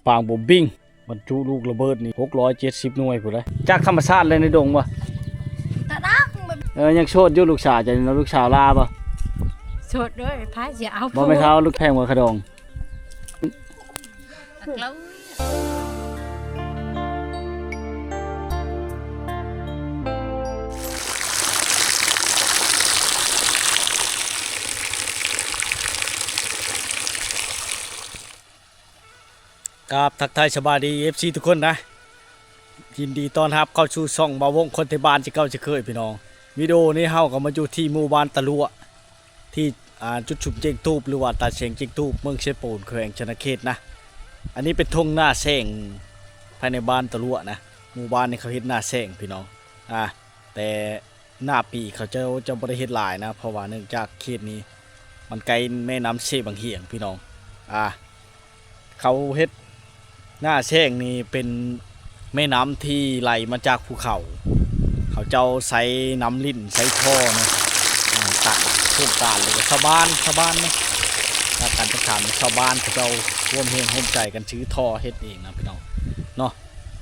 ປາງບົມບິງ ບັນຈຸລູກລະເບີດນີ້ ຫົກຮ້ອຍເຈັດສິບໜ່ວຍພຸ້ນເດ້. ຈາກທຳມະຊາດເລີຍໃນດົງບໍ່? ຕະດັງ. ເອີ ຍັງໂສດຢູ່ ລູກສາວເຈົ້ານີ້ເນາະ? ລູກສາວລາບໍ່? ໂສດເດີ້ ໃຜຊິເອົາ? ບໍ່ແມ່ນເຖົ້າ ລູກແພງບໍ່ຂະດອງ? ກາບທັກທາຍສະບາຍດີ ເອັຟຊີ ທຸກຄົນນະ, ຍິນດີຕ້ອນຮັບເຂົ້າສູ່ຊ່ອງບ່າວວົງຄົນໄທບ້ານ ເຊັ່ນເກົ່າເຊັ່ນເຄີຍພີ່ນ້ອງ. ວິດີໂອນີ້ເຮົາກໍມາຢູ່ທີ່ໝູ່ບ້ານຕະຫຼວະ ທີ່ ອ່າ ຈຸດຊຸມເຈັງຕູບ ຫຼືວ່າຕາແສງເຈັງຕູບ ເມືອງເຊໂປນ ແຂວງຊະນະເຂດນະ. ອັນນີ້ເປັນທົ່ງນາແຊງພາຍໃນບ້ານຕະຫຼວະນະ. ໝູ່ບ້ານນີ້ເຂົາເຮັດນາແຊງພີ່ນ້ອງ. ອ່າ ແຕ່ໜ້າປີເຂົາເຈົ້າຈະບໍ່ໄດ້ເຮັດຫຼາຍນະ ເພາະວ່າເນື່ອງຈາກເຂດນີ້ມັນໃກ້ແມ່ນ້ຳເຊບັງຫຽງພີ່ນ້ອງ. ອ່າ ເຂົາເຮັດນາແຊງນີ້ເປັນແມ່ນ້ຳທີ່ໄຫຼມາຈາກພູເຂົາ. ເຂົາເຈົ້າໃຊ້ນ້ຳລິນ ໃຊ້ທໍ່ເນາະ ອ່າ ຕັນໂຄງການ ຫຼືວ່າຊາວບ້ານ ຊາວບ້ານເນາະ ການຈັດການຊາວບ້ານເຂົາເຈົ້າຮ່ວມແຮງຮ່ວມໃຈກັນຊື້ທໍ່ເຮັດເອງນະພີ່ນ້ອງເນາະ.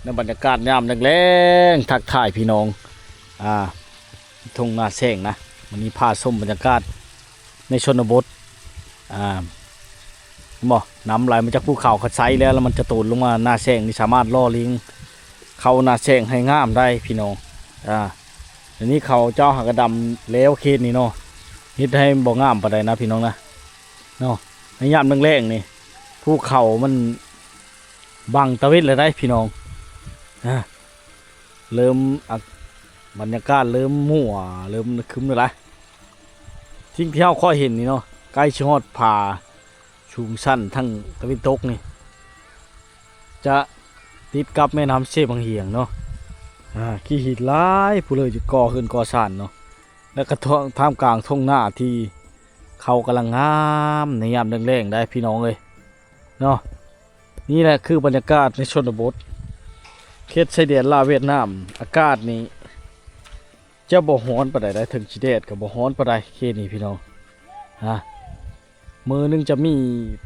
ໃນບັນຍາກາດຍາມແລງໆ ທັກທາຍພີ່ນ້ອງ ອ່າ ທົ່ງນາແຊງນະ. ມື້ນີ້ພາຊົມບັນຍາກາດໃນຊົນນະບົດ ອ່າ ເຫັນບໍ່? ນ້ຳໄຫຼມາຈາກພູເຂົາ ຄັນໃຊ້ແລ້ວ ແລ້ວມັນຈະໂຕນລົງມາ. ນາແຊງນີ້ສາມາດຫຼໍ່ລ້ຽງເຂົ້ານາແຊງໃຫ້ງາມໄດ້ພີ່ນ້ອງ. ອ່າ ດຽວນີ້ເຂົາເຈົ້າຫາກະດຳແລ້ວເຂດນີ້ເນາະ, ເຮັດໃຫ້ບໍ່ງາມປານໃດນະພີ່ນ້ອງນະ ເນາະ. ໃນຍາມແລງໆນີ້ ພູເຂົາມັນບັງຕາເວັນແລ້ວໄດ໋ພີ່ນ້ອງ. ອ່າ ເລີ່ມ ອາ ບັນຍາກາດເລີ່ມມົວ ເລີ່ມຄຶ້ມແລ້ວລະ. ສິ່ງທີ່ເຮົາຄ່ອຍເຫັນນີ້ເນາະ ໃກ້ຊິຮອດຜາສູງຊັນທາງຕາເວັນຕົກນີ້ ຈະຕິດກັບແມ່ນ້ຳເຊບັງຫຽງເນາະ. ອ່າ ຂີ້ຫີນຫຼາຍ ຜູ້ເລີຍຈະກໍ່ເຮືອນກໍ່ຊານເນາະ. ແລ້ວກໍທ່າມກາງທົ່ງນາທີ່ເຂົາກຳລັງງາມໃນຍາມແລງໆໄດ໋ພີ່ນ້ອງເອີຍ ເນາະ. ນີ້ແຫຼະຄືບັນຍາກາດໃນຊົນນະບົດ ເຂດຊາຍແດນລາວຫວຽດນາມ. ອາກາດນີ້ຈະບໍ່ຮ້ອນປານໃດໄດ໋, ເຖິງຊິແດດກໍບໍ່ຮ້ອນປານໃດເຂດນີ້ພີ່ນ້ອງ. ອ່າ ມື້ໜຶ່ງຈະມີ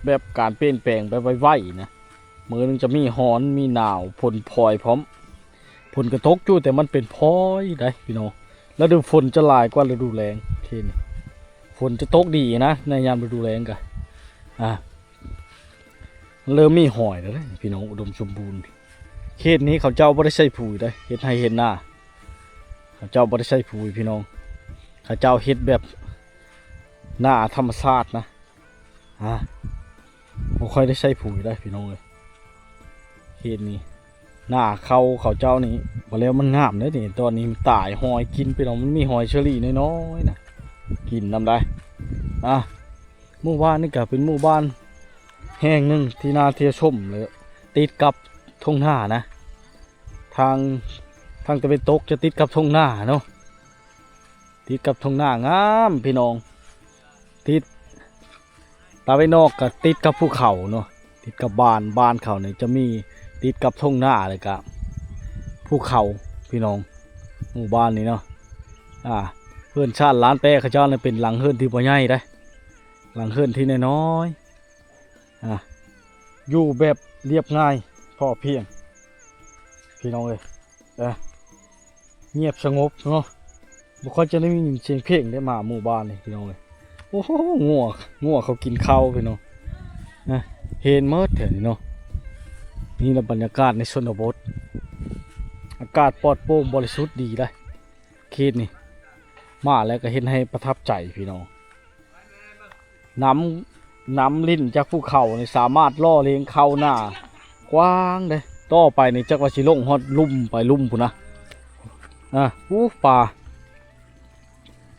ແບບການປ່ຽນແປງແບບໄວໆນະ, ມື້ໜຶ່ງຈະມີຮ້ອນ ມີໜາວ ຝົນພອຍພ້ອມ. ຝົນກໍຕົກຢູ່ ແຕ່ມັນເປັນພອຍໄດ໋ພີ່ນ້ອງ. ລະດູຝົນຈະຫຼາຍກວ່າລະດູແລ້ງເຂດນີ້. ຝົນຈະຕົກດີນະ ໃນຍາມລະດູແລ້ງກະ ອ່າ ເລີ່ມມີຫອຍແລ້ວເດ້ພີ່ນ້ອງ. ອຸດົມສົມບູນ ເຂດນີ້ເຂົາເຈົ້າບໍ່ໄດ້ໃສ່ປຸ໋ຍເດ້ ເຮັດໄຮ່ເຮັດນາ. ເຂົາເຈົ້າບໍ່ໄດ້ໃສ່ປຸ໋ຍພີ່ນ້ອງ, ເຂົາເຈົ້າເຮັດແບບນາທຳມະຊາດນະ. ອ່າ ບໍ່ຄ່ອຍໄດ້ໃສ່ປຸ໋ຍເດ້ພີ່ນ້ອງເອີຍ. ເຂດນີ້ ນາເຂົ້າເຂົາເຈົ້ານີ້ ບໍ່ແລ້ວມັນງາມເດ້ນີ້. ຕອນນີ້ມັນຕາຍຫອຍກິນໄປແລ້ວ, ມັນມີຫອຍເຊີຣີນ້ອຍໆນະ ກິນນຳໄດ໋. ອ່າ ໝູ່ບ້ານນີ້ກໍເປັນໝູ່ບ້ານແຫ່ງໜຶ່ງທີ່ໜ້າທ່ຽວຊົມ ແລະ ຕິດກັບທົ່ງນານະ. ທາງ ທາງຕາເວັນຕົກຈະຕິດກັບທົ່ງນາເນາະ, ຕິດກັບທົ່ງນາງາມພີ່ນ້ອງ. ຕິດ ຕາເວັນອອກກໍຕິດກັບພູເຂົາເນາະ, ຕິດກັບບ້ານ ບ້ານເຂົານີ້ຈະມີຕິດກັບທົ່ງນາ ແລ້ວກະພູເຂົາພີ່ນ້ອງ. ໝູ່ບ້ານນີ້ເນາະ ອ່າ ເຮືອນຊານລ້ານແປເຂົາເຈົ້ານີ້ເປັນຫຼັງເຮືອນທີ່ບໍ່ໃຫຍ່ເດ້, ຫຼັງເຮືອນທີ່ນ້ອຍໆ ອ່າ ຢູ່ແບບລຽບງ່າຍພໍພຽງ ພີ່ນ້ອງເອີຍ. ອ່າ ງຽບສະຫງົບເນາະ, ບໍ່ຄ່ອຍຈະໄດ້ຍິນສຽງເພງໄດ້ມາໝູ່ບ້ານນີ້ພີ່ນ້ອງເອີຍ. ໂອ້ໂຫ ງົວ ງົວເຂົາກິນເຂົ້າພີ່ນ້ອງນະ, ເຫັນໝົດແຖວນີ້ເນາະ. ນີ້ລະບັນຍາກາດໃນຊົນນະບົດ, ອາກາດປອດໂປ່ງບໍລິສຸດດີເດ້ເຂດນີ້, ມາແລ້ວກໍເຮັດໃຫ້ປະທັບໃຈພີ່ນ້ອງ. ນ້ຳ ນ້ຳລິນຈາກພູເຂົານີ້ສາມາດຫຼໍ່ລ້ຽງເຂົ້ານາກວ້າງເດ້. ຕໍ່ໄປນີ້ຈັກວ່າຊິລົງຮອດລຸ່ມໄປລຸ່ມພຸ້ນນະ. ອ່າ ອູ້ ປາ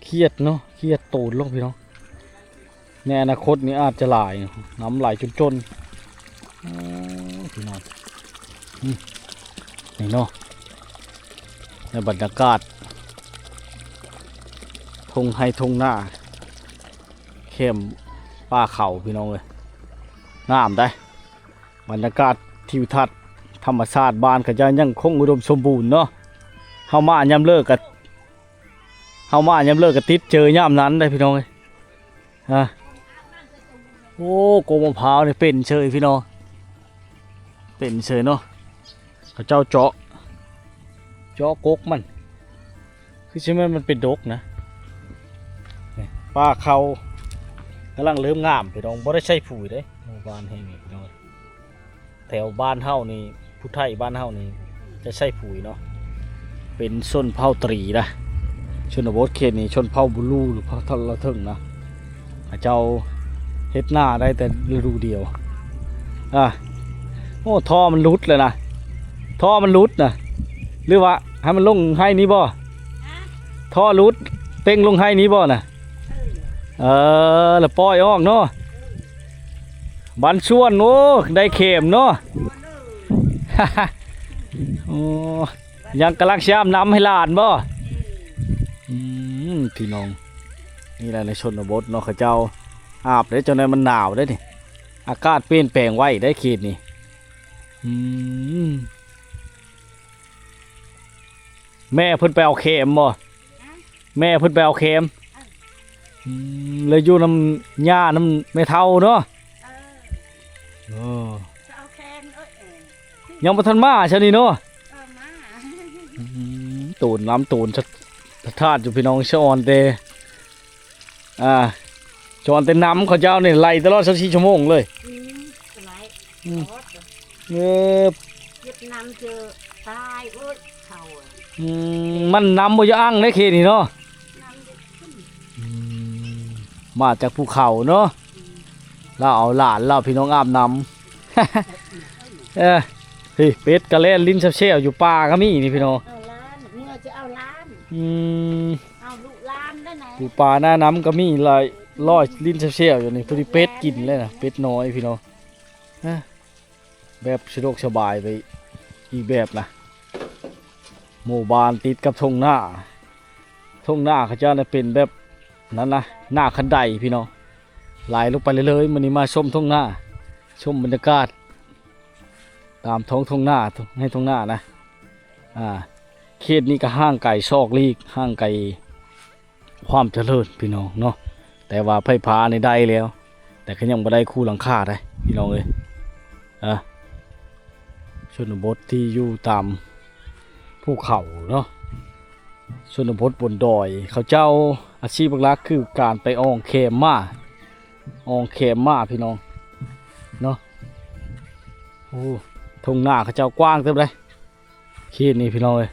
ຂຽດເນາະ, ຂຽດໂຕນລົງພີ່ນ້ອງ. ໃນອະນາຄົດນີ້ອາດຈະຫຼາຍ, ນ້ຳໄຫຼຈົນຈົນ. ໂອ້ ພີ່ນ້ອງ ອືມ ນີ້ເນາະ ໃນບັນຍາກາດທົ່ງໄຮ່ທົ່ງນາ ແຄມປ່າເຂົາພີ່ນ້ອງເອີຍ, ງາມໄດ໋. ບັນຍາກາດທິວທັດທຳມະຊາດບ້ານເຂົາເຈົ້າຍັງຄົງອຸດົມສົມບູນເນາະ. ເຮົາມາຍາມເລີກກະ ເຮົາມາຍາມເລີກກະຕິດເຈີຍາມນັ້ນໄດ໋ພີ່ນ້ອງເອີຍ. ຮະ ໂອ້ ກົກມະພ້າວນີ້ເປັນເຊີຍພີ່ນ້ອງ. ປັນເຊີຍເນາະ ເຂົາເຈົ້າເຈາະ ເຈາະກົກມັນ ຄືຊິແມ່ນມັນເປັນດົກນະ. ນີ້ ປ່າເຂົ້າກຳລັງເລີ່ມງາມ ພີ່ນ້ອງ ບໍ່ໄດ້ໃສ່ປຸ໋ຍເດ້ ໝູ່ບ້ານແຫ່ງນີ້ ພີ່ນ້ອງ. ແຖວບ້ານເຮົານີ້ ຜູ້ໄທບ້ານເຮົານີ້ຈະໃສ່ປຸ໋ຍເນາະ ເປັນຊົນເຜົ່າຕຣີນະ ຊົນນະບົດເຂດນີ້ ຊົນເຜົ່າບູລູ ຫຼືເຜົ່າລາວເທິງນະ ເຂົາເຈົ້າເຮັດນາໄດ້ແຕ່ລະດູດຽວ. ອາ ໂອ້ ທໍ່ມັນຫຼຸດແລ້ວນະ ທໍ່ມັນຫຼຸດນະ ຫຼືວ່າໃຫ້ມັນລົງໄຮ່ນີ້ບໍ່? ທໍ່ຫຼຸດເຕັງລົງໄຮ່ນີ້ບໍ່ນະ? ເອີ ລະປ່ອຍອອກເນາະ ບັນຊວນ. ໂອ້ ໄດ້ເຂັມເນາະ ໂອ້ ຍັງກຳລັງຊິອາບນ້ຳໃຫ້ຫຼານບໍ່? ອືມ ພີ່ນ້ອງ ນີ້ແຫຼະໃນຊົນນະບົດເນາະ ເຂົາເຈົ້າອາບເດ້ ຈັ່ງໃດມັນໜາວເດ້ນີ້ ອາກາດປ່ຽນແປງໄວເດ້ເຂດນີ້. ອືມ ແມ່ເພິ່ນໄປເອົາເຂັມບໍ່? ແມ່ເພິ່ນໄປເອົາເຂັມ ເອີ ອືມ ແລ້ວຢູ່ນຳຍ່ານຳແມ່ເຖົ້າເນາະ ເອີ ໂອ້ ຈະເອົາແຂນ ເອີ ຍັງບໍ່ທັນມາຊະນີ້ເນາະ ເອີ ມາ ອືມ ໂຕນນ້ຳໂຕນສະ ສະທາດຢູ່ ພີ່ນ້ອງ ສະອອນແຕ່ ອ່າ ຈອນແຕ່ນຳເຂົາເຈົ້ານີ້ໄລ່ຕະຫຼອດຊາວສີ່ຊົ່ວໂມງເລີຍ ອືມ ສະໄລ ອືມ ຕະຫຼອດ ເອີ ເກັບນຳເຈີຕາຍ ໂອ້ຍ ເຂົາ ອືມ ມັນນຳບໍ່ຢາກອັ່ງເດ້ເຂດນີ້ເນາະ ນຳບໍ່ຂຶ້ນ ອືມ ມາຈາກພູເຂົາເນາະ ອືມ ລາວເອົາຫຼານລາວ ພີ່ນ້ອງ ອາບນ້ຳ ເອີ ເຮີ້ຍ ເປັດກະແລ່ນຫຼິ້ນແຊວໆຢູ່ປ່າກະມີນີ້ ພີ່ນ້ອງ ເອົາຫຼານ ເມື່ອຈະເອົາຫຼານ ອືມ ເອົາລູກຫຼານໄດ້ນະ ຢູ່ປ່າໜ້ານ້ຳກໍມີຫຼາຍ ລອຍຫຼິ້ນແຊວໆຢູ່ນີ້ ພໍດີເປັດກິນແລ້ວນະ ເປັດນ້ອຍ ພີ່ນ້ອງ ຮະ ແບບສະດວກສະບາຍໄປອີກແບບນະ ໝູ່ບ້ານຕິດກັບທົ່ງນາ ທົ່ງນາເຂົາເຈົ້ານະເປັນແບບນັ້ນນະ ໜ້າຄັນໄດ ພີ່ນ້ອງ ໄຫຼລົງໄປເລື້ອຍໆ. ມື້ນີ້ມາຊົມທົ່ງນາ ຊົມບັນຍາກາດຕາມທ້ອງທົ່ງນາ ໃນທົ່ງນານະ ອ່າ ເຂດນີ້ກໍຫ່າງໄກຊອກຫຼີກ ຫ່າງໄກ ຄວາມຈະເລີນ ພີ່ນ້ອງເນາະ ແຕ່ວ່າໄຟຟ້ານີ້ໄດ້ແລ້ວ ແຕ່ກໍຍັງບໍ່ໄດ້ຄູ່ຫຼັງຄາໄດ໋ ພີ່ນ້ອງເອີຍ ເອີ ຊົນນະບົດທີ່ຢູ່ຕາມພູເຂົາເນາະ ຊົນນະບົດບົນດອຍ ເຂົາເຈົ້າອາຊີບຫຼັກໆຄືການໄປອ່ອງແຄມໝາ ອ່ອງແຄມໝາ ພີ່ນ້ອງເນາະ. ໂອ້ ທົ່ງນາເຂົາເຈົ້າກວ້າງເຕີບເດ້ ເຂດນີ້ ພີ່ນ້ອງເອີຍ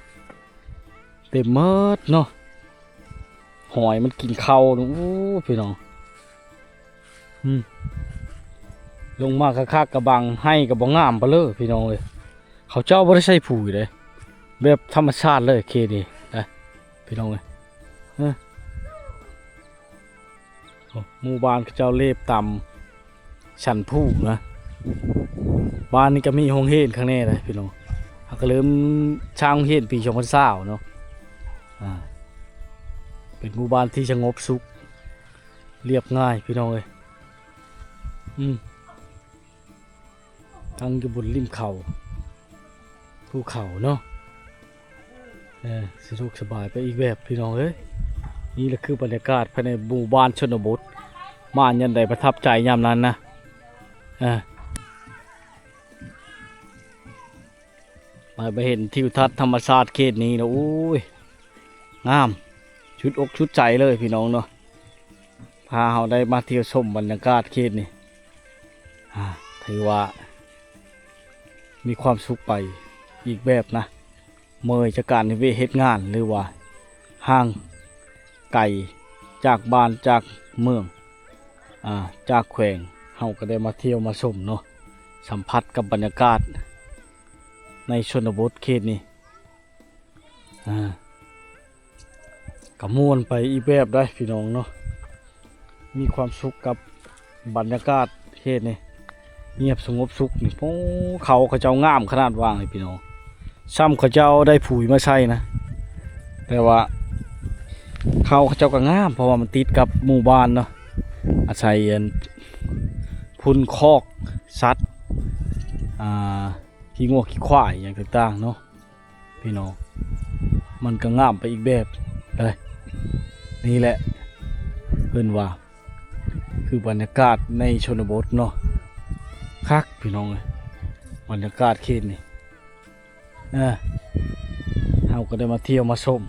ເຕັມໝົດເນາະ ຫອຍມັນກິນເຂົ້າ. ໂອ້ ພີ່ນ້ອງ ອືມ ລົງມາຄັກໆ ກະບັງໄຮ່ກະບໍ່ງາມປານເລີ ພີ່ນ້ອງເອີຍ. ເຂົາເຈົ້າບໍ່ໄດ້ໃສ່ປຸ໋ຍເດ້ ແບບທຳມະຊາດເລີຍເຂດນີ້ນະ ພີ່ນ້ອງເອີຍ ເອີ. ໂອ້ ໝູ່ບ້ານເຂົາເຈົ້າເລບຕາມສັນພູນະ ບ້ານນີ້ກໍມີໂຮງຮຽນຂ້າງໃນນະພີ່ນ້ອງ ເຮົາກໍເລີ່ມສ້າງໂຮງຮຽນປີສອງພັນຊາວເນາະ ອ່າ ເປັນໝູ່ບ້ານທີ່ສະຫງົບສຸກ ລຽບງ່າຍ ພີ່ນ້ອງເອີຍ ອືມ. ຕັ້ງຢູ່ບົນລິມເຂົາ ພູເຂົາເນາະ ເອີ ສະດວກສະບາຍໄປອີກແບບ ພີ່ນ້ອງເອີຍ. ນີ້ລະຄືບັນຍາກາດພາຍໃນໝູ່ບ້ານຊົນນະບົດ ມາຍາມໃດປະທັບໃຈຍາມນັ້ນນະ ເອີ. ໄປ ໄປເຫັນທິວທັດທຳມະຊາດເຂດນີ້ລະ ໂອ້ຍ ງາມ ສຸດອົກສຸດໃຈເລີຍ ພີ່ນ້ອງເນາະ. ພາເຮົາໄດ້ມາທ່ຽວຊົມບັນຍາກາດເຂດນີ້ ອ່າ ຖືວ່າມີຄວາມສຸກໄປອີກແບບນະ ເມື່ອຍຈາກການເວະເຮັດງານ ຫຼືວ່າຫ່າງໄກຈາກບ້ານຈາກເມືອງ ອ່າ ຈາກແຂວງ ເຮົາກໍໄດ້ມາທ່ຽວມາຊົມເນາະ ສຳຜັດກັບບັນຍາກາດໃນຊົນນະບົດເຂດນີ້ ອ່າ ກະມ່ວນໄປອີກແບບໄດ໋ພີ່ນ້ອງເນາະ ມີຄວາມສຸກກັບບັນຍາກາດເຂດນີ້ ງຽບສະຫງົບສຸກນີ້. ໂອ້ ເຂົາເຂົາເຈົ້າງາມຂະໜາດວ່າງນີ້ພີ່ນ້ອງ ຊ່ຳເຂົາເຈົ້າໄດ້ປຸ໋ຍມາໃສ່ນະ ແຕ່ວ່າເຂົາເຂົາເຈົ້າກໍງາມ ເພາະວ່າມັນຕິດກັບໝູ່ບ້ານເນາະ ອາໄສອັນຝຸ່ນຄອກສັດ ອ່າ ຂີ້ງົວຂີ້ຄວາຍຫຍັງຕ່າງໆເນາະ ພີ່ນ້ອງ ມັນກໍງາມໄປອີກແບບເດ້. ນີ້ແຫຼະເພິ່ນວ່າຄືບັນຍາກາດໃນຊົນນະບົດເນາະ ຄັກພີ່ນ້ອງເອີຍ. ບັນຍາກາດເຂດນີ້ ເອີ ເຮົາກໍໄດ້ມາທ່ຽວມາຊົມ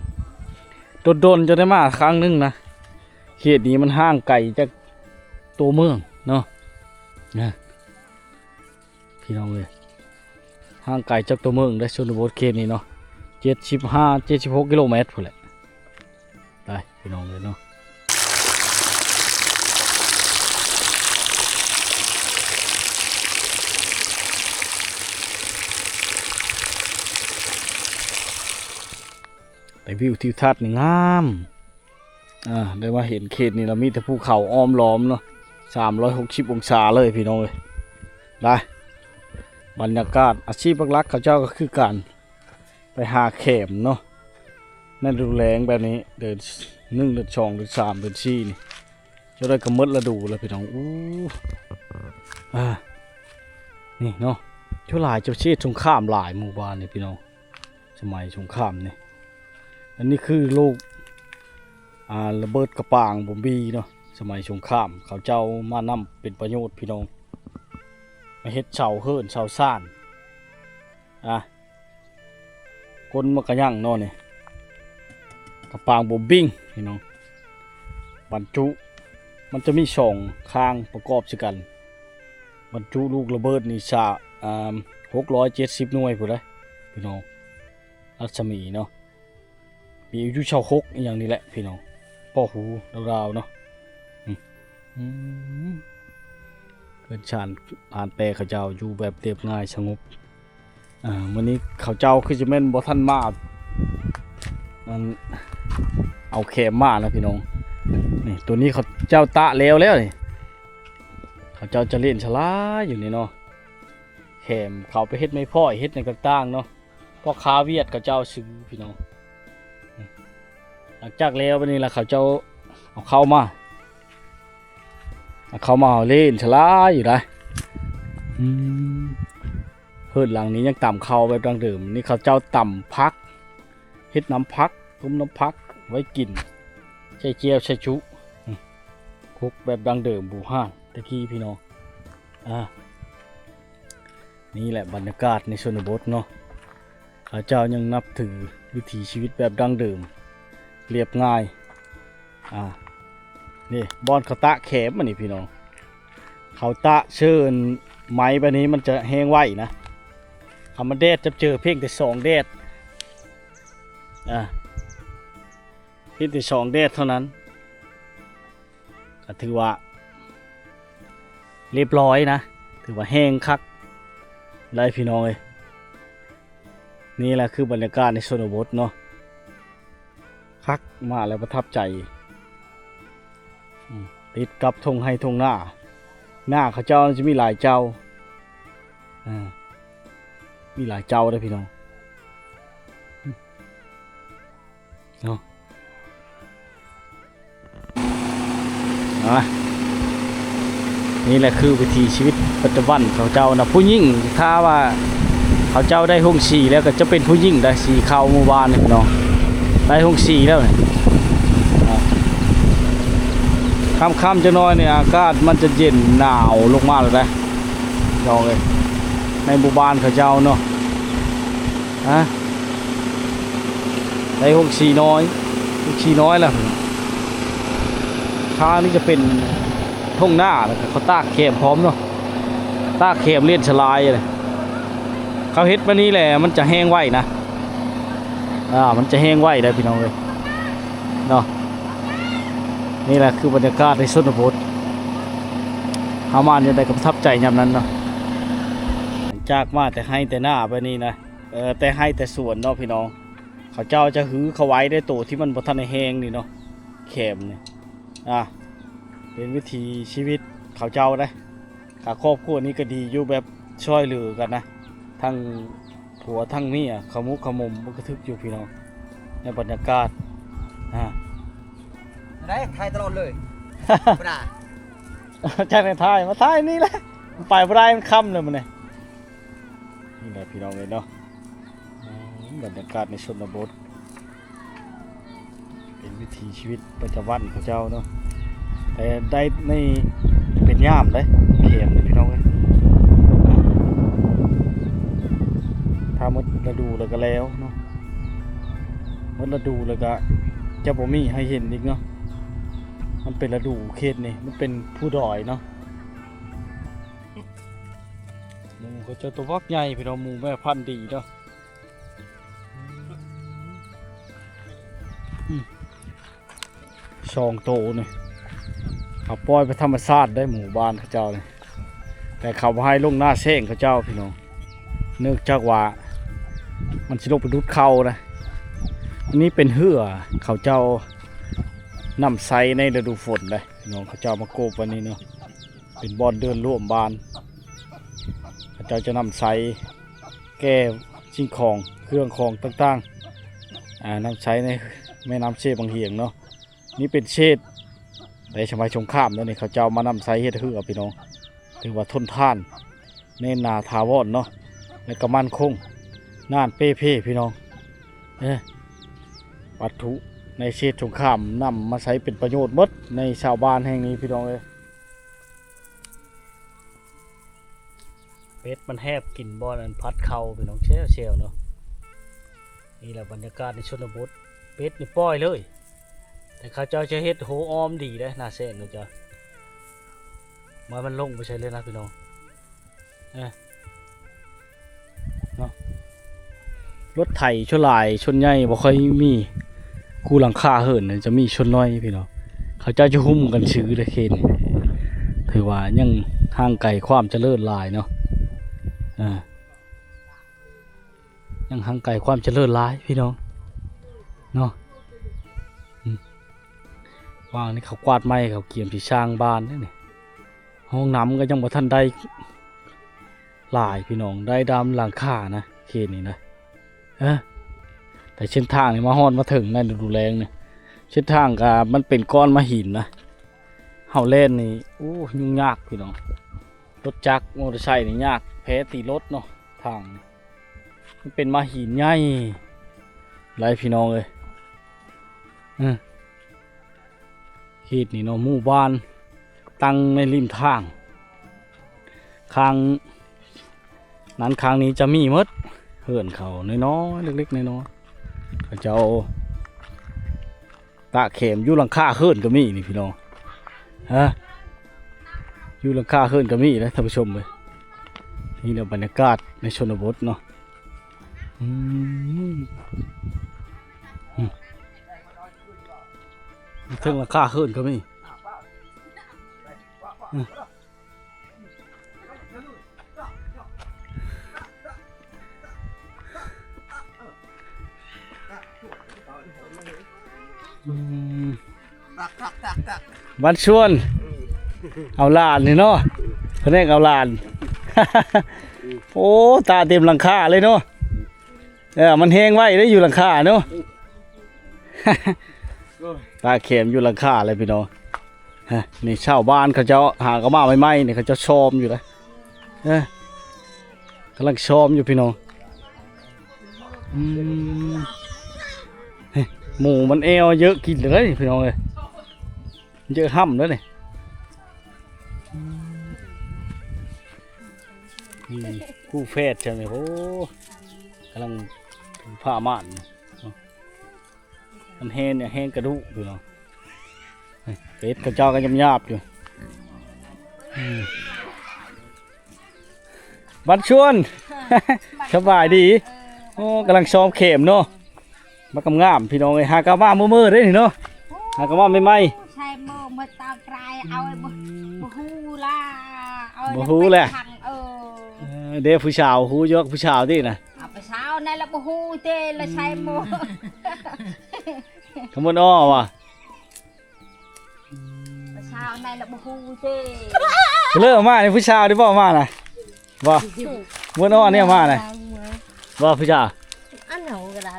ດົນໆຈະໄດ້ມາຄັ້ງໜຶ່ງນະ. ເຂດນີ້ມັນຫ່າງໄກຈາກຕົວເມືອງເນາະ ເອີ ພີ່ນ້ອງເອີຍ ຫ່າງໄກຈາກຕົວເມືອງເດ້ ຊົນນະບົດເຂດນີ້ເນາະ ເຈັດສິບຫ້າ ເຈັດສິບຫົກກິໂລແມັດພຸ້ນແຫຼະ. ໄປພີ່ນ້ອງເອີຍເນາະ ໄດ້ວິວທິວທັດນີ້ງາມ. ອ່າ ໄດ້ມາເຫັນເຂດນີ້ລະ ມີແຕ່ພູເຂົາອ້ອມລ້ອມເນາະ ສາມຮ້ອຍຫົກສິບອົງສາເລີຍພີ່ນ້ອງເອີຍ. ໄດ້ ບັນຍາກາດ ອາຊີບຫຼັກໆເຂົາເຈົ້າກໍຄືການໄປຫາແຂມເນາະ ໃນລະດູແລ້ງແບບນີ້ ເດືອນໜຶ່ງ ເດືອນສອງ ເດືອນສາມ ເດືອນສີ່ນີ້ ຈະໄດ້ກຳນົດລະດູແລ້ວພີ່ນ້ອງ. ອູ້ ອ່າ ນີ້ເນາະ ສ່ວນຫຼາຍຈະເຂດສົງຄາມຫຼາຍ ໝູ່ບ້ານນີ້ພີ່ນ້ອງ ສະໄໝສົງຄາມນີ້. ອັນນີ້ຄືໂລກ ອ່າ ລະເບີດກະປາງບອມບີເນາະ ສະໄໝສົງຄາມ ເຂົາເຈົ້າມານຳເປັນປະໂຫຍດພີ່ນ້ອງ ມາເຮັດເສົາເຮືອນເສົາຊານ ອ່າ ກົນມັນກະຍັງເນາະນີ້ ກະປາງບອມບິງພີ່ນ້ອງ ບັນຈຸ ມັນຈະມີສອງຂ້າງປະກອບໃສ່ກັນ ບັນຈຸລູກລະເບີດນີ້ສະ ອ່າ ຫົກຮ້ອຍເຈັດສິບໜ່ວຍພຸ້ນເດ້ພີ່ນ້ອງ ລັດສະໝີເນາະ ມີອາຍຸຊາວຫົກອີ່ຫຍັງນີ້ແຫຼະພີ່ນ້ອງ ພໍຮູ້ລາວໆເນາະ. ອືມ ອືມ ເຮືອນຊານ ອານແປເຂົາເຈົ້າຢູ່ແບບລຽບງ່າຍສະຫງົບ. ອ່າ ມື້ນີ້ເຂົາເຈົ້າຄືຊິແມ່ນບໍ່ທັນມາ ອັນ ເອົາແຄມມານະພີ່ນ້ອງ. ນີ້ ໂຕນີ້ເຂົາເຈົ້າຕະແລ້ວແລ້ວນີ້ ເຂົາເຈົ້າຈະຫຼິ້ນສະຫຼາຍຢູ່ນີ້ເນາະ ແຄມເຂົາໄປເຮັດໄມ້ພ້ອຍ ເຮັດຫຍັງຕ່າງໆເນາະ ພໍ່ຄ້າຫວຽດເຂົາເຈົ້າຊື້ພີ່ນ້ອງ. ຫຼັງຈາກແລ້ວບາດນີ້ລະ ເຂົາເຈົ້າເອົາເຂົ້າມາ ເອົາເຂົ້າມາເອົາເລ່ນສະຫຼາຍຢູ່ໄດ໋. ອືມ ເຮືອນຫຼັງນີ້ຍັງຕຳເຂົ້າແບບດັ້ງເດີມ ນີ້ເຂົາເຈົ້າຕຳຜັກ ເຮັດນ້ຳຜັກ ຕົ້ມນ້ຳຜັກໄວ້ກິນ ໃສ່ແຈ່ວໃສ່ຈຸ ອືມ ຄົກແບບດັ້ງເດີມບູຮານແຕ່ກີ້ພີ່ນ້ອງ. ອ່າ ນີ້ແຫຼະບັນຍາກາດໃນຊົນນະບົດເນາະ ເຂົາເຈົ້າຍັງນັບຖືວິຖີຊີວິດແບບດັ້ງເດີມ ລຽບງ່າຍ. ອ່າ ນີ້ບ່ອນເຂົາຕາກແຄມອັນນີ້ພີ່ນ້ອງ ເຂົາຕາກເຊີນໄມ້ແບບນີ້ມັນຈະແຫ້ງໄວນະ ຄັນມັນແດດຈັບເຈີພຽງແຕ່ສອງແດດ ອ່າ ພຽງແຕ່ສອງແດດເທົ່ານັ້ນ ກໍຖືວ່າລຽບຮ້ອຍນະ ຖືວ່າແຫ້ງຄັກໄດ໋ພີ່ນ້ອງເອີຍ. ນີ້ແຫຼະຄືບັນຍາກາດໃນຊົນນະບົດເນາະ ຄັກ ມາແລ້ວປະທັບໃຈ. ອືມ ຕິດກັບທົ່ງໄຮ່ທົ່ງນາ ນາເຂົາເຈົ້າຈະມີຫຼາຍເຈົ້າ ອ່າ ມີຫຼາຍເຈົ້າເດ້ພີ່ນ້ອງ. ເນາະ ອ່າ ນີ້ແຫຼະຄືວິຖີຊີວິດປະຈຳວັນເຂົາເຈົ້ານະ ຜູ້ຍິງ ຖ້າວ່າເຂົາເຈົ້າໄດ້ໂຮງສີແລ້ວ ກໍຈະເປັນຜູ້ຍິງໄດ້ສີຂາວໝູ່ບ້ານນີ້ເນາະ ໄດ້ໂຮງສີແລ້ວນີ້. ອ່າ ຄ່ຳໆຈັກໜ້ອຍນີ້ ອາກາດມັນຈະເຢັນໜາວລົງມາແລ້ວໄດ໋ ນ້ອງເອີຍ ໃນໝູ່ບ້ານເຂົາເຈົ້າເນາະ. ຮະ ໄດ້ຫົງສີນ້ອຍ ຫົງສີນ້ອຍລະ ທາງນີ້ຈະເປັນທົ່ງນາ ແລ້ວກໍເຂົາຕາກແຄມພ້ອມເນາະ ຕາກແຄມເລນສະລາຍ. ເຂົາເຮັດມານີ້ແຫຼະ ມັນຈະແຫ້ງໄວນະ ອ່າ ມັນຈະແຫ້ງໄວໄດ໋ພີ່ນ້ອງເອີຍເນາະ. ນີ້ແຫຼະຄືບັນຍາກາດໃນຊົນນະບົດ ເຮົາມາແນວໃດກໍປະທັບໃຈຍາມນັ້ນເນາະ. ຫຼັງຈາກມາແຕ່ໄຮ່ແຕ່ນາແບບນີ້ນະ ເອີ ແຕ່ໄຮ່ແຕ່ສວນເນາະພີ່ນ້ອງ ເຂົາເຈົ້າຈະຮືເຂົ້າໄວ້ໃນໂຕທີ່ມັນບໍ່ທັນໄດ້ແຫ້ງນີ້ເນາະ ແຄມນີ້ ອ່າ ເປັນວິຖີຊີວິດເຂົາເຈົ້າເດ້. ກະຄອບຄົວນີ້ກໍດີຢູ່ ແບບຊ່ອຍເຫຼືອກັນນະ ທັງຜົວທັງເມຍ ຂະໝຸກຂະໝົມ ມັນກະຖືກຢູ່ພີ່ນ້ອງ ໃນບັນຍາກາດ ອ່າ ໄດ້ຖ່າຍຕະຫຼອດເລີຍ ບໍ່ໄດ້ ຈັກໄດ້ຖ່າຍ ມາຖ່າຍນີ້ແຫຼະ ໄປບໍ່ໄດ້ ມັນຄ່ຳແລ້ວມື້ນີ້. ນີ້ແຫຼະພີ່ນ້ອງເອີຍເນາະ ອືມ ບັນຍາກາດໃນຊົນນະບົດ ເປັນວິຖີຊີວິດປະຈຳວັນເຂົາເຈົ້າເນາະ ແຕ່ໄດ້ໃນເປັນຍາມເດ້ ແຄມນີ້ພີ່ນ້ອງເອີຍ. ໝົດລະດູແລ້ວກໍແລ້ວເນາະ ໝົດລະດູແລ້ວກໍຈະບໍ່ມີໃຫ້ເຫັນອີກເນາະ. ມັນເປັນລະດູເຂດນີ້ ມັນເປັນພູດອຍເນາະ. ໝູເຂົາເຈົ້າຕົວບັກໃຫຍ່ພີ່ນ້ອງ ໝູແມ່ພັນດີເນາະ. ອືມ ສອງໂຕນີ້ ເຂົາປ່ອຍໄປທຳມະຊາດໄດ໋ ໝູບ້ານເຂົາເຈົ້ານີ້ ແຕ່ເຂົາບໍ່ໃຫ້ລົງໜ້າແຊງເຂົາເຈົ້າພີ່ນ້ອງ ເນື່ອງຈາກວ່າມັນຊິລົງໄປດູດເຂົ້ານະ. ອັນນີ້ເປັນເຮືອເຂົາເຈົ້ານຳໃຊ້ໃນລະດູຝົນໄດ໋ ພີ່ນ້ອງ ເຂົາເຈົ້າມາໂກບໄວ້ນີ້ເນາະ ເປັນບ່ອນເດີ່ນຮ່ວມບ້ານ ເຂົາເຈົ້າຈະນຳໃຊ້ແກ່ສິ່ງຂອງເຄື່ອງຂອງຕ່າງໆ ອາ ນຳໃຊ້ໃນແມ່ນ້ຳເຊບັງຫຽງເນາະ. ນີ້ເປັນເສດໃນສະໄໝສົງຄາມເນາະ ນີ້ເຂົາເຈົ້າມານຳໃຊ້ເຮັດເຮືອພີ່ນ້ອງ ຖືວ່າທົນທານ ແໜ້ນໜາຖາວອນເນາະ ແລະກໍໝັ້ນຄົງ ໜານເປ່ເພພີ່ນ້ອງ. ເອີ ວັດຖຸໃນເສດສົງຄາມນຳມາໃຊ້ເປັນປະໂຫຍດໝົດໃນຊາວບ້ານແຫ່ງນີ້ພີ່ນ້ອງເອີຍ. ເປັດມັນແຮບກິນບ່ອນອັນພັດເຂົ້າພີ່ນ້ອງ ແຊວໆເນາະ. ນີ້ແຫຼະບັນຍາກາດໃນຊົນນະບົດ ເປັດນີ້ປ່ອຍເລີຍ ແຕ່ເຂົາເຈົ້າຈະເຮັດໂຮອ້ອມດີເດ້ ໜ້າແຊງເຂົາເຈົ້າ ບໍ່ໃຫ້ມັນລົງໄປໃສເລີຍນະພີ່ນ້ອງ. ເອີ ເນາະ ລົດໄຖສ່ວນຫຼາຍສ່ວນໃຫຍ່ບໍ່ຄ່ອຍມີ ຄູ່ຫຼັງຄາເຮືອນຈະມີສ່ວນໜ້ອຍພີ່ນ້ອງ ເຂົາເຈົ້າຈະຫຸ້ມກັນຊື້ເດ້ເຂດນີ້ ຖືວ່າຍັງຫ່າງໄກຄວາມຈະເລີນຫຼາຍເນາະ. ເອີ ຍັງຫ່າງໄກຄວາມຈະເລີນຫຼາຍພີ່ນ້ອງເນາະ. ອືມ ວ່າງນີ້ເຂົາກວາດໃໝ່ ເຂົາກຽມຊິສ້າງບ້ານເດ້ນີ້ ຫ້ອງນ້ຳກໍຍັງບໍ່ທັນໄດ້ຫຼາຍພີ່ນ້ອງ ໄດ້ດາມຫຼັງຄານະ ເຂດນີ້ນະ. ເອີ ແຕ່ເສັ້ນທາງນີ້ມາຮອດມາເຖິງໃນລະດູແລ້ງນີ້ ເສັ້ນທາງກໍມັນເປັນກ້ອນມາຫີນນະ ເຮົາແລ່ນນີ້ ໂອ້ ຫຍຸ້ງຍາກພີ່ນ້ອງ ລົດຈັກມໍເຕີໄຊນີ້ຍາກ ແພ້ຕີລົດເນາະ. ທາງນີ້ມັນເປັນມາຫີນໃຫຍ່ຫຼາຍພີ່ນ້ອງເອີຍ. ເອີ ເຂດນີ້ເນາະ ໝູ່ບ້ານຕັ້ງໃນລິມທາງ ຂ້າງນັ້ນຂ້າງນີ້ຈະມີໝົດ ເຮືອນເຂົານ້ອຍໆ ເລັກໆ ນ້ອຍໆ ເຂົາເຈົ້າຕາກແຄມ ຢູ່ຫຼັງຄາເຮືອນກໍມີນີ້ພີ່ນ້ອງ ຮະ ຢູ່ຫຼັງຄາເຮືອນກໍມີເດ້ທ່ານຜູ້ຊົມເອີຍ. ນີ້ແຫຼະບັນຍາກາດໃນຊົນນະບົດເນາະ. ອືມ ອືມ ເທິງຫຼັງຄາເຮືອນກໍມີ. ອືມ ອືມ ວັນຊວນ ເອົາຫຼານນີ້ເນາະ ພະແນກເອົາຫຼານ. ໂອ້ ຕາເຕັມຫຼັງຄາເລີຍເນາະ. ເອີ ມັນແຮງໄວເດ້ ຢູ່ຫຼັງຄາເນາະ. ຕາແຄມຢູ່ຫຼັງຄາເລີຍພີ່ນ້ອງ. ຮະ ນີ້ຊາວບ້ານເຂົາເຈົ້າຫາກໍມາໃໝ່ໆ ນີ້ເຂົາເຈົ້າຊອມຢູ່ນະ. ເອີ ກຳລັງຊອມຢູ່ພີ່ນ້ອງ. ອືມ ເຮີ້ຍ ໝູມັນແອວເຢີະກິນເລີຍພີ່ນ້ອງເອີຍ ເຢີະຫ້ຳເລີຍນີ້. ອືມ ຄູ່ແຝດຈັ່ງນີ້ ໂອ້ ກຳລັງຜ້າມ່ານ ມັນແຮງ ແຮງກະດູກຢູ່ເນາະ. ເປັດເຂົາເຈົ້າກໍຫຍາບໆຢູ່. ອືມ ບັນຊວນ ສະບາຍດີ. ໂອ້ ກຳລັງຊອມແຄມເນາະ ບັກງາມໆ ພີ່ນ້ອງເອີຍ. ຫາກໍມາມື້ໆ ເດ້ນີ້ເນາະ ຫາກໍມາໃໝ່ໆ. ໃສ່ມື້ມາຕາມໄຕ ເອົາ ອືມ ບໍ່ ບໍ່ຮູ້ລະ ເອົາ ບໍ່ຮູ້ແຫຼະ ເອີ ເອີ ເດ້ຜູ້ສາວ ຮູ້ຢູ່ຜູ້ສາວຕິນະ. ເອົາໄປສາວນັ້ນລະບໍ່ຮູ້ເຕ ລະໃສ່ໝໍ້ ຂະມົນອໍວ່າ ອືມ ໄປສາວນັ້ນລະບໍ່ຮູ້ເຕ. ເລີກອອກມານີ້ ຜູ້ສາວນີ້ບໍ່ມານະ ບໍ່ ຂະມົນອໍນີ້ມານະ ບໍ່ຜູ້ສາວ. ອັນເຮົາກໍໄດ້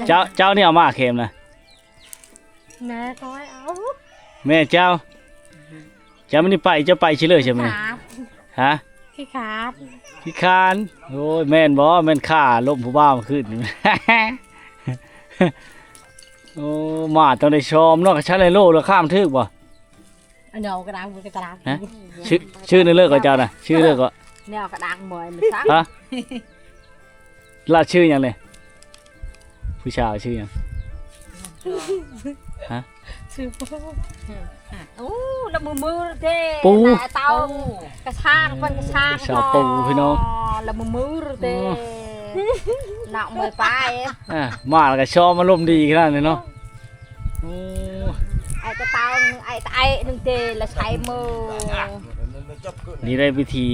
ເຈົ້າ ເຈົ້ານີ້ເອົາມາເຂັມນະ. ແມ່ຂ້ອຍເອົາ ແມ່ເຈົ້າ. ເຈົ້າມື້ນີ້ໄປ ເຈົ້າໄປຊິເລີຍໃຊ່ໄໝ? ຂີ້ຂາດ ຮະ? ຂີ້ຂາດ ຂີ້ຄ້ານ. ໂອ້ຍ ແມ່ນບໍ່? ແມ່ນຂ້າລົ້ມຜູ້ບ່າວມື້ຄືນນີ້. ໂອ້ ໝາຕ້ອງໄດ້ຊອມເນາະ. ຄັນຊັ້ນແລ້ວໂລລະຂ້າມຖືກບໍ່? ອັນເຮົາກະດັງ ມັນກະຕະລາງ ຮະ? ຊື່ ຊື່ໜຶ່ງເລີກກໍເຈົ້ານະ ຊື່ເລີກກໍ ແນວກະດັງບໍ່ ມັນຊັກ ຮະ? ລະຊື່ຫຍັງນີ້? ຜູ້ສາວຊື່ຫຍັງ? ຮະ? ຊື່ປູ. ໂອ້ ລະມືມືເດ້ ປູ ເຕົາກະຊາງ ເພິ່ນກະຊາງ ສາວປູພີ່ນ້ອງ ລະມືມືເດ້. ເນາະ ເມື່ອຍໄປ ອ່າ ມາແລ້ວກະຊອມ ອາລົມດີຂະໜາດນີ້ເນາະ. ໂອ້ ໄອ້ຕາເຕົາ ໄອ້ຕາໄອ້ໜຶ່ງເດ ລະໃຊ້ມື. ນີ້ໄດ້ວິທີ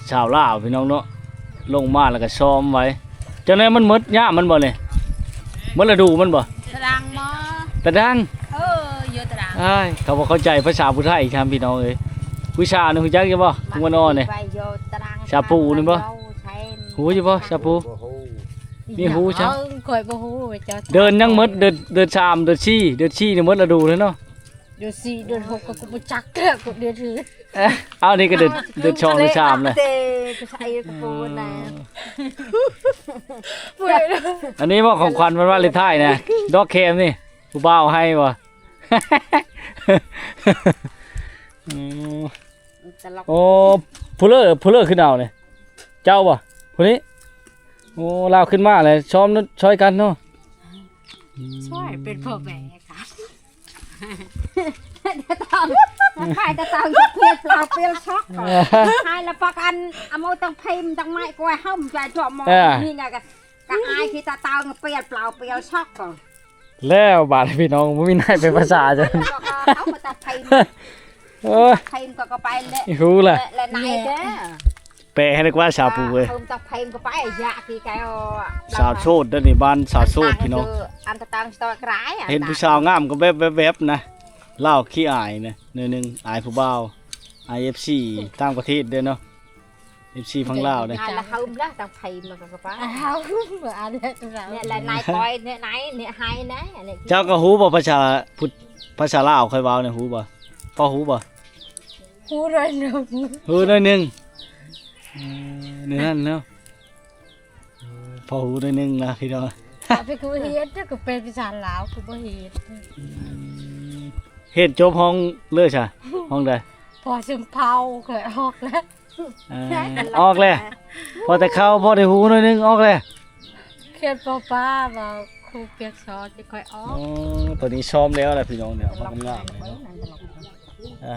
ຊາວລາວພີ່ນ້ອງເນາະ ລົງມາແລ້ວກະຊອມໄວ້. ຈັ່ງໃດມັນໝົດຍາມມັນບໍ່ນີ້? ໝົດລະດູມັນບໍ່? ຕະດັງບໍ່? ຕະດັງ? ເອີ ຢູ່ຕະດັງ. ອ້າຍ ເຂົາບໍ່ເຂົ້າໃຈພາສາຜູ້ໄທຊ້ຳພີ່ນ້ອງເອີຍ. ຜູ້ສາວນີ້ຮູ້ຈັກຢູ່ບໍ່? ຜູ້ອ່ອນໆນີ້ ຊາປູນີ້ບໍ່? ຮູ້ຢູ່ບໍ່ ຊາປູ? ບໍ່ຮູ້ ມີຮູ້ຊະ? ຂ້ອຍບໍ່ຮູ້ ເຈົ້າ. ເດືອນຍັງໝົດ ເດືອນ ເດືອນສາມ ເດືອນສີ່ ເດືອນສີ່ນີ້ໝົດລະດູແລ້ວເນາະ. ເດືອນສີ່ ເດືອນຫົກ ກໍບໍ່ຈັກແລ້ວ ກໍເດືອນອື່ນ. ເອົ້າ ນີ້ກໍເດືອນ ເດືອນສອງ ເດືອນສາມແລ້ວ. ອັນນີ້ບໍ່ຂອງຂວັນວັນວາເລັນທາຍນະ ດອກແຄມນີ້ ຜູ້ບ່າວໃຫ້ບໍ່? ອືມ ໂອ້ ຜູ້ເລີ ຜູ້ເລີຂຶ້ນເອົານີ້ ເຈົ້າບໍ່? ຜູ້ນີ້? ໂອ້ ລາວຂຶ້ນມາແລ້ວ ຊອມຊ່ອຍກັນເນາະ. ຊ່ອຍເປັນພໍ່ແມ່ກັນ ຕາເຕົາ ຂາຍຕາເຕົາ ເປຍນເປົນລາວ ເປຍນຊັອກ ຂາຍລະປະກັນ ເອົາມາຕັ້ງເພມຕັ້ງໄມ້ກວາຍ ເຮົາມັນຈະຈອມມອງ ເອີ ນີ້ກະ ກະອາຍທີ່ຕາເຕົາ ເປັນເປົນລາວ ເປັນຊັອກ. ແລ້ວບາດນີ້ພີ່ນ້ອງ ບໍ່ມີນາຍແປພາສາຈ້ະ ເຮົາມາຕັດໄພ ໂອ້ຍ ໄພມັນກໍໄປແຫຼະ ຮູ້ລະ ແລະນາຍເດີ ແປໃຫ້ນະກວ່າ ສາວປູເອີຍ. ເຮົາມາຕັດໄພມັນກໍໄປ ຢາກທີ່ໄກ ສາວໂສດເດີນີ້ ບ້ານສາວໂສດພີ່ນ້ອງ. ອັນຕະຕັງສະຕອກຣາຍ ເຫັນຜູ້ສາວງາມກໍແວບໆໆນະ ລາວຂີ້ອາຍນະ ໜ້ອຍໜຶ່ງ ອາຍຜູ້ບ່າວ ອາຍເອັຟຊີຕ່າງປະເທດເດີເນາະ. ເອັຟຊີຝັ່ງລາວເດ້ ອາຍລະເຮົາລະ ຕັ້ງໄພມັນກໍໄປ ເຮົາ ອັນນີ້ລະນາຍກອຍ ນີ້ນາຍ ນີ້ໄຮນະ. ເຈົ້າກໍຮູ້ບໍ່ພາສາພຸດ ພາສາລາວຂ້ອຍເວົ້ານີ້ ຮູ້ບໍ່? ພໍຮູ້ບໍ່? ຮູ້ໜ້ອຍໜຶ່ງ ຮູ້ໜ້ອຍໜຶ່ງ. ເອີ ແນວນັ້ນເນາະ ພໍຮູ້ໜ້ອຍໜຶ່ງນະພີ່ນ້ອງ. ເຮົາໄປຄືເຮັດ ເຈົ້າກໍແປເປັນພາສາລາວ ຄືບໍ່ເຮັດ. ຮຽນຈົບຫ້ອງເລີຍຊະ ຫ້ອງໃດ? ພໍຊຳເພົາ ຂ້ອຍອອກແລ້ວ. ເອີ ອອກແລ້ວ ພໍແຕ່ເຂົ້າ ພໍໄດ້ຮູ້ໜ້ອຍໜຶ່ງ ອອກແລ້ວ. ຂຽນປໍປາວ່າຄູປຽກສອນ ຈະຄ່ອຍອອກ. ໂອ້ ຕອນນີ້ຊ້ອມແລ້ວລະພີ່ນ້ອງ ເນຍ ມາງາມໆເລີຍເນາະ. ອ່າ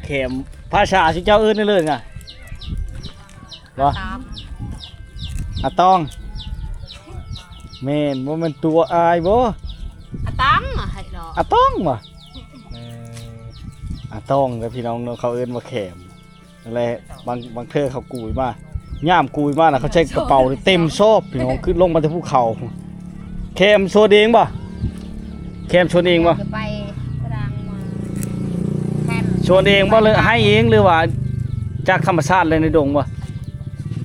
ແຄມ ພາສາຊິເຈົ້າເອີ້ນໄດ້ເລີຍນະ ບໍ່? ອາຕອງ ອາຕອງ ແມ່ນ ບໍ່ແມ່ນຕົວອາຍບໍ່? ອາຕອງ ໃຫ້ເນາະ ອາຕອງຫວາ? ເອີ ອາຕອງເດີພີ່ນ້ອງເນາະ ເຂົາເອີ້ນວ່າແຄມ. ແລະ ບາງ ບາງເທື່ອເຂົາກຸຍມາ ຍາມກຸຍມານະ ເຂົາໃສ່ກະເປົາເຕັມຊອບ ພີ່ນ້ອງ ຂຶ້ນລົງມາແຕ່ພູເຂົາ. ແຄມສວນເອງບໍ່? ແຄມສວນເອງບໍ່? ຈະໄປຕະດາງມາ ແຄມສວນເອງບໍ່ ຫຼືໄຮ່ເອງ ຫຼືວ່າຈາກທຳມະຊາດເລີຍໃນດົງບໍ່?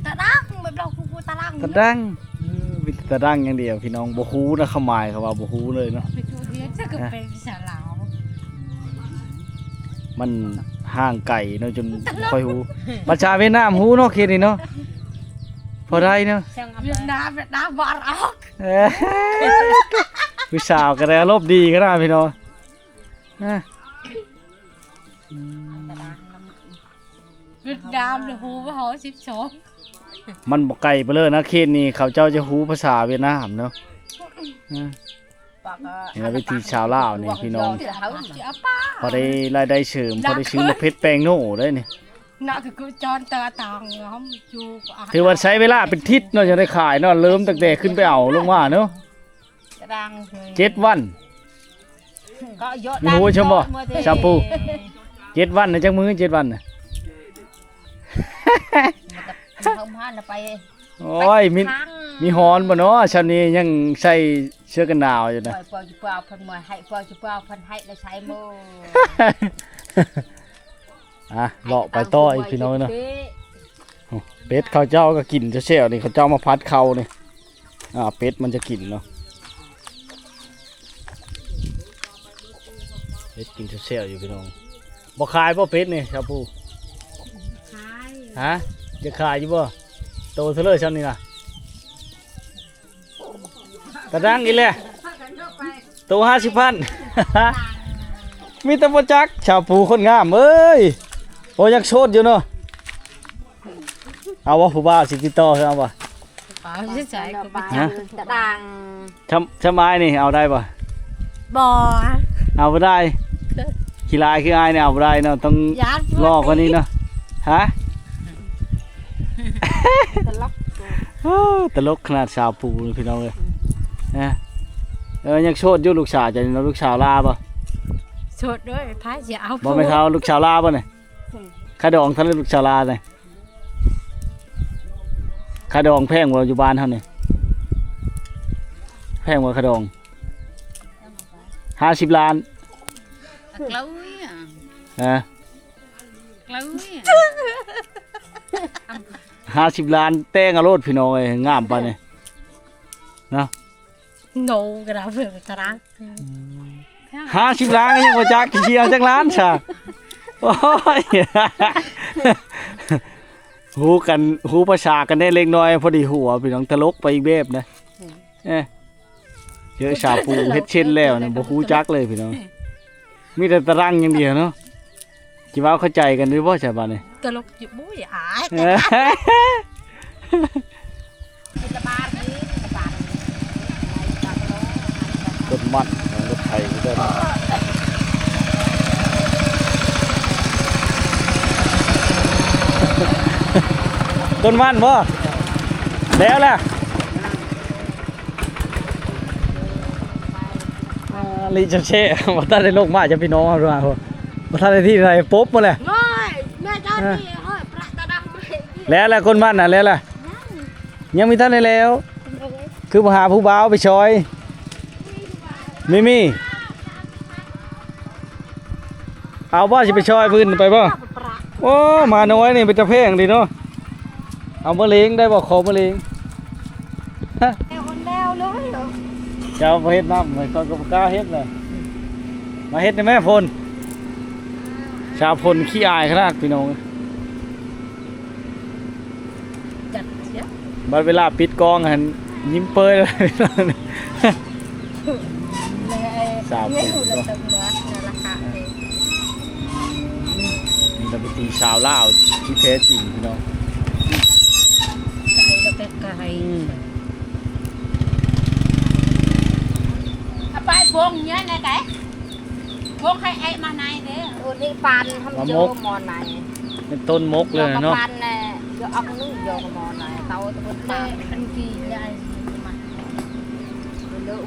ຕະດາງ ແບບລາວຄືຕະດາງ ຕະດາງ. ເອີ ມີແຕ່ຕະດາງຢ່າງດຽວ ພີ່ນ້ອງ ບໍ່ຮູ້ນະ ຄວາມໝາຍເຂົາວ່າບໍ່ຮູ້ເລີຍເນາະ. ໄປໂຕດຽວ ຈັກກໍເປັນພາສາລາວ ມັນຫ່າງໄກເນາະ ຈົນບໍ່ຄ່ອຍຮູ້. ພາສາຫວຽດນາມຮູ້ເນາະ ເຂດນີ້ເນາະ ພໍໄດ້ເນາະ. ຫວຽດນາມ ຫວຽດນາມ ບໍ່ອອກ. ເອີ ຜູ້ສາວກໍໄດ້ອາລົມດີຂະໜາດ ພີ່ນ້ອງ. ອາ ອືມ ຫວຽດນາມນີ້ຮູ້ວ່າເຮົາສິບສອງ ມັນບໍ່ໄກໄປເລີຍນະ ເຂດນີ້ເຂົາເຈົ້າຈະຮູ້ພາສາຫວຽດນາມເນາະ. ເອີ ນີ້ລະວິຖີຊາວລາວນີ້ພີ່ນ້ອງ ພໍໄດ້ລາຍໄດ້ເສີມ ພໍໄດ້ຊື້ໝາກເຜັດແປ້ງໂນ່ໄດ້ນີ້. ນະຄືຈອນຕາຕາງ ຖືວ່າໃຊ້ເວລາເປັນທິດເນາະ ຈັ່ງໄດ້ຂາຍເນາະ ເລີ່ມຕັ້ງແຕ່ຂຶ້ນໄປເອົາລົງມາເນາະ. ເຈັດວັນ ມີຮູ້ຊຳບໍ່ ຊາປູ? ເຈັດວັນນະ ຈັກມື້ ເຈັດວັນນະ? ໂອ້ຍ ມີ ມີຮ້ອນບໍ່ເນາະ ຊ່ຳນີ້ຍັງໃສ່ເສື້ອກັນໜາວຢູ່ນະ. ເພິ່ນເອົາ ເພິ່ນເອົາ ເພິ່ນເອົາ ເພິ່ນໃຫ້ລະໃສ່ໝົດ. ອ່ະ ເລາະໄປຕໍ່ອີກພີ່ນ້ອງເນາະ. ເປັດເຂົາເຈົ້າກໍກິນແຊວໆນີ້ ເຂົາເຈົ້າມາຜັດເຂົ້ານີ້. ອ່າ ເປັດມັນຈະກິນເນາະ ເປັດກິນແຊວໆຢູ່ພີ່ນ້ອງ. ບໍ່ຂາຍບໍ່ເປັດນີ້ ຊາປູ? ຂາຍ. ຮະ? ຈະຂາຍຢູ່ບໍ່? ໂຕເທົ່າເລີຍຊ່ຳນີ້ນະ. ຕາດັງອີກແລ້ວ ໂຕຫ້າສິບພັນ. ມີແຕ່ບໍ່ຈັກ ຊາປູຄົນງາມເອີຍ. ໂອ້ ຍັງໂສດຢູ່ເນາະ. ເອົາບໍ່ ຜູ້ບ່າວຊິຕິດຕໍ່ ເອົາບໍ່? ເອົາໃສ່ໃຈກໍບໍ່ຈັກ ຮະ? ຕະດາງ ຊຳ ຊຳອ້າຍນີ້ເອົາໄດ້ບໍ່? ບໍ່ ເອົາບໍ່ໄດ້. ຂີ້ລາຍຄືອ້າຍນີ້ເອົາບໍ່ໄດ້ເນາະ ຕ້ອງ ຢ້ານ ຫຼໍ່ກວ່ານີ້ເນາະ. ຮະ? ຕະຫຼົກ ເອີ ຕະຫຼົກຂະໜາດສາວປູພີ່ນ້ອງເອີຍ. ອືມ ນະ ເອີ ຍັງໂສດຢູ່ລູກສາວເຈົ້ານີ້ເນາະ ລູກສາວລາບໍ່? ໂສດເດີ ໃຜຊິເອົາ ບໍ່ແມ່ນເຖົ້າ ລູກສາວລາບໍ່ນີ້? ອືມ ຄ່າດອງເທົ່າໃດລູກສາວລານີ້? ຄ່າດອງແພງບໍ່ຢູ່ບ້ານເຮົານີ້? ແພງບໍ່ຄ່າດອງ? ຫ້າສິບລ້ານ. ກະເລີຍ ຮະ? ກະເລີຍ ຫ້າສິບລ້ານ ແຕ່ງເອົາໂລດພີ່ນ້ອງເອີຍ ງາມປານນີ້ເນາະ. ໂນ ກະດາເພິ່ນຕະລາງ ອືມ ຫ້າສິບລ້ານກໍຍັງບໍ່ຈັກ ຊິເອົາຈັກລ້ານຊະ? ໂອ້ຍ ຮູ້ກັນ ຮູ້ພາສາກັນແດ່ເລັກນ້ອຍ ພໍດີຫົວພີ່ນ້ອງ ຕະຫຼົກໄປອີກແບບນະ. ອືມ ເອີ ເຈີສາວປູເຮັດເຊັ່ນແລ້ວນະ ບໍ່ຮູ້ຈັກເລີຍພີ່ນ້ອງ ມີແຕ່ຕະລັງຢ່າງດຽວເນາະ. ຊິເວົ້າເຂົ້າໃຈກັນຢູ່ບໍ່ຊະບາດນີ້? ຕະຫຼົກຢູ່ ໂອ້ຍ ອາຍ ເອີ ກິນລະບາດນີ້ ລະບາດນີ້ ຕົ້ນມັນ ລົດໄຖເດີ ຕົ້ນມັນບໍ່? ແລ້ວລະ ອ່າ ລິຈະເຊ ບໍ່ທັນໄດ້ລົງມາຈະພີ່ນ້ອງເຮົາ ບໍ່ທັນໄດ້ທີ່ໃດ ປົບໝົດແຫຼະ. ໂອ້ຍ ແມ່ເຈົ້ານີ້ ເອີ ໂອ້ຍ ປະຕະດັງມາໃຫ້ ແລ້ວແຫຼະ ຄົນບ້ານນະ ແລ້ວແຫຼະ ຍັງ ຍັງມີທັນໄດ້ແລ້ວ. ໂດຍ ຄືບໍ່ຫາຜູ້ບ່າວໄປຊ່ອຍ? ມີ ມີ ເອົາບໍ່ ຊິໄປຊ່ອຍຜູ້ອື່ນ ໄປບໍ່? ໂອ້ ໝານ້ອຍນີ້ເປັນຕາແພງດີເນາະ. ເອົາມະເລັງໄດ້ບໍ່? ຂໍມະເລັງ ແລ້ວແລ້ວເລີຍ. ເຈົ້າບໍ່ເຮັດນຳ ຂ້ອຍກໍບໍ່ກ້າເຮັດແຫຼະ. ມາເຮັດນຳແມ່ ຝົນ. ສາວຝົນຂີ້ອາຍຂະໜາດ ພີ່ນ້ອງ. ຈັດເສຍ ບັດເວລາປິດກ້ອງຫັ້ນຍິ້ມເປີຍ. ສາວຜົມເນາະ ນີ້ລະວິຖີສາວລາວທີ່ແທ້ຈິງພີ່ນ້ອງ. ໃສ່ກະແປໄກ່ ອືມ ເອົາໄປບົງເຍອະແນ່ໄດ. ບົງໃຫ້ໄອ້ມາໃນເດ້. ໂອນີ້ປານທຳໂຈໝໍໃນ ເປັນຕົ້ນມົກເລີຍເນາະ. ປານແນ່ ເຍອະອອກໜຶ່ງໂຍໝໍໃນ ເຕົາຕະບົນຕາ ເລະອັນກີໃຫຍ່ມາ ເລະ